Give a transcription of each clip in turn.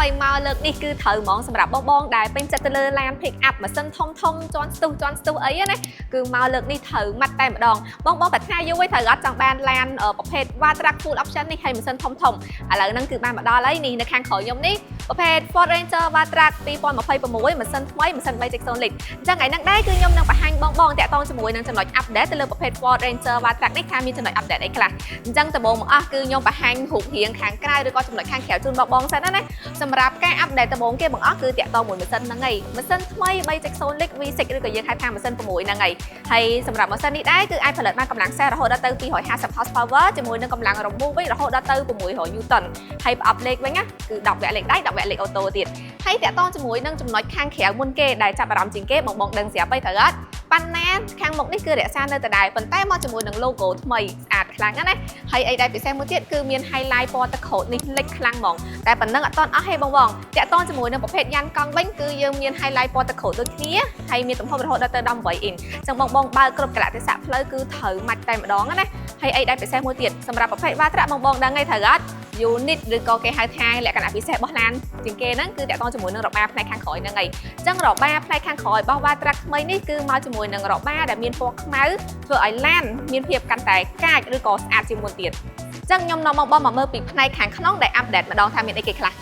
ហើយមកលើកនេះគឺត្រូវហ្មងសម្រាប់បងបងដែលពេញចិត្តទៅលើឡាន pick up ម៉ាស៊ីនធំធំជាន់ស្ទុះជាន់ស្ទុះអីណាគឺមកលើកនេះត្រូវម៉ាត់តែម្ដងបងបងប្រាថ្នាយូរហើយត្រូវអត់ចង់បានឡានប្រភេទ Wildtrak full option នេះហើយម៉ាស៊ីនធំធំឥឡូវហ្នឹងគឺបានមកដល់ហើយនេះនៅខាងក្រោយខ្ញុំនេះប្រភេទ Ford Ranger Wildtrak 2026ម៉ាស៊ីនថ្មីម៉ាស៊ីន3.0លីត្រអញ្ចឹងថ្ងៃហ្នឹងដែរគឺខ្ញុំនឹងបង្ហាញបងបងតាក់ទងជាមួយនឹងចំណុច update ទៅលើប្រភេទ Ford Ranger Wildtrak នេះថាមានចំណុច update អីខ្លះអញ្ចឹងដំបូងមកអស់គឺខ្ញុំបង្ហាញរូបរាងខាងក្រៅឬក៏ចំណុចខាងក្រៅជូនបងបងសិនណាណាសម្រាប់ការ update ដំបូងគេបង្អស់គឺតាក់ទងមួយម៉ាស៊ីនហ្នឹងឯងម៉ាស៊ីនថ្មី3.0លីត្រ V6 ឬក៏យើងហៅថាម៉ាស៊ីន6ហ្នឹងឯងហើយសម្រាប់ម៉ាស៊ីននេះដែរគឺអាចផលិតបានកម្លាំងសេះរហូតដល់ទៅ250 horsepower ជាមួយនឹងកម្លាំងរមូរវិញរហូតដល់ទៅ600 Newton ហើយប្រអប់លេខវិញណាគឺ10វគ្គលេខដៃ10វគ្គលេខ auto ទៀតហើយតាក់ទងជាមួយនឹងចំណុចខាងក្រៅមុនគេដែលចាប់អារម្មណ៍ជាងគេបងបងដឹងស្រាប់ហើយត្រូវអត់ប៉ាន់ណាខាងមុខនេះគឺរក្សានៅដដែលប៉ុន្តែមកជាមួយនឹង logo ថ្មីស្អាតខ្លាំងណាស់ណាហើយអីដែលពិសេសមួយទៀតគឺមាន highlight ពណ៌ទឹកក្រូចនេះលេចខ្លាំងហ្មងតែប៉ុណ្ណឹងអត់តន់អស់ទេបងបងតាក់ទងជាមួយនឹងប្រភេទយ៉ាន់កង់វិញគឺយើងមាន highlight ពណ៌ទឹកក្រូចដូចគ្នាហើយមានទំហំរហូតដល់ទៅ18អ៊ីនចឹងបងបងបើកគ្រប់កលៈទេសៈផ្លូវគឺត្រូវម៉ាច់តែម្ដងណាហើយអីដែលពិសេសមួយទៀតសម្រាប់ប្រភេទ Wildtrak បងបងដឹងហើយត្រូវអត់ unique ឬក៏គេហៅថាលក្ខណៈពិសេសរបស់ឡានជាងគេហ្នឹងគឺតាក់ទងជាមួយនឹងរបាផ្នែកខាងក្រោយហ្នឹងឯងអញ្ចឹងរបាផ្នែកខាងក្រោយរបស់ Wildtrak ថ្មីនេះគឺមកជាមួយនឹងរបាដែលមានពណ៌ខ្មៅធ្វើឲ្យឡានមានភាពកាន់តែកាចឬក៏ស្អាតជាងមុនទៀតអញ្ចឹងខ្ញុំនាំបងបងមកមើលពីផ្នែកខាងក្នុងដែល update ម្ដងថាមានអីគេខ្លះ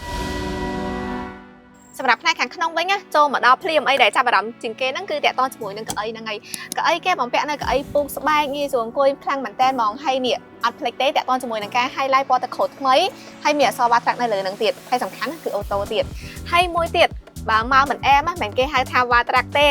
សម្រាប់ផ្នែកខាងក្នុងវិញណាចូលមកដល់ភ្លាមអីដែលចាប់អារម្មណ៍ជាងគេហ្នឹងគឺតាក់ទងជាមួយនឹងកៅអីហ្នឹងឯងកៅអីគេបំពាក់នៅកៅអីពូកស្បែកងាយស្រួលអង្គុយខ្លាំងមែនតើហ្មងហើយនេះអត់ភ្លេចទេតាក់ទងជាមួយនឹងការ highlight ពណ៌ទឹកក្រូចថ្មីហើយមានអក្សរ Wildtrak នៅលើហ្នឹងទៀតហើយសំខាន់គឺ auto ទៀតហើយមួយទៀតបើមកមិនអែមមិនគេហៅថា Wildtrak ទេ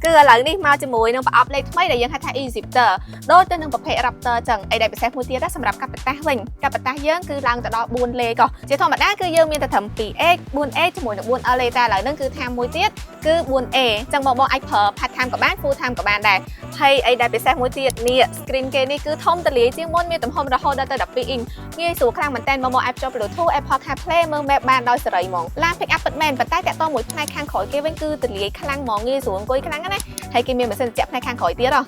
គឺឥឡូវនេះមកជាមួយនឹងប្រអប់លេខថ្មីដែលយើងហៅថា e-Shifter ដូចទៅនឹងប្រភេទ Raptor ចឹងអីដែលពិសេសមួយទៀតណាសម្រាប់កាប់តាសវិញកាប់តាសយើងគឺឡើងទៅដល់4លេខក៏ជាធម្មតាគឺយើងមានតែត្រឹម 2H 4A ជាមួយនឹង 4L ទេតែឥឡូវហ្នឹងគឺថាមួយទៀតគឺ 4A ចឹងបងបងអាចប្រើ part time ក៏បាន full time ក៏បានដែរហើយអីដែលពិសេសមួយទៀតនេះ screen គេនេះគឺធំទលាយជាងមុនមានទំហំរហូតដល់ទៅ12 inch ងាយស្រួលខ្លាំងមែនតើបងបងអាចភ្ជាប់ Bluetooth Apple CarPlay មើល map បានដោយសេរីហ្មងឡាន pick up ពិតមែនប៉ុន្តែតាក់ទងមួយផ្នែកខាងក្រោយគេវិញគឺទលាយខ្លាំងហ្មងងាយស្រួលអង្គុយខ្លាំងណាស់ហើយគេមានម៉ាស៊ីនត្រជាក់ផ្នែកខាងក្រោយទៀតហ៎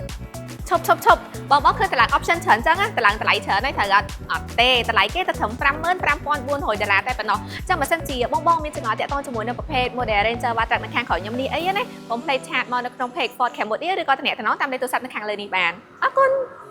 ឈប់ឈប់ឈប់បងបងឃើញតម្លៃ option ច្រើនចឹងណាតម្លៃតម្លៃច្រើនហើយត្រូវអត់អត់ទេតម្លៃគេទៅត្រឹម55,400ដុល្លារតែប៉ុណ្ណោះចឹងបើសិនជាបងបងមានចម្ងល់តាក់ទងជាមួយនឹងប្រភេទ model Ranger Wildtrak នៅខាងក្រោយខ្ញុំនេះអីណាកុំភ្លេច chat មកនៅក្នុង page Ford Cambodia ឬក៏តំណតំណងតាមលេខទូរស័ព្ទនៅខាងលើនេះបានអរគុណ។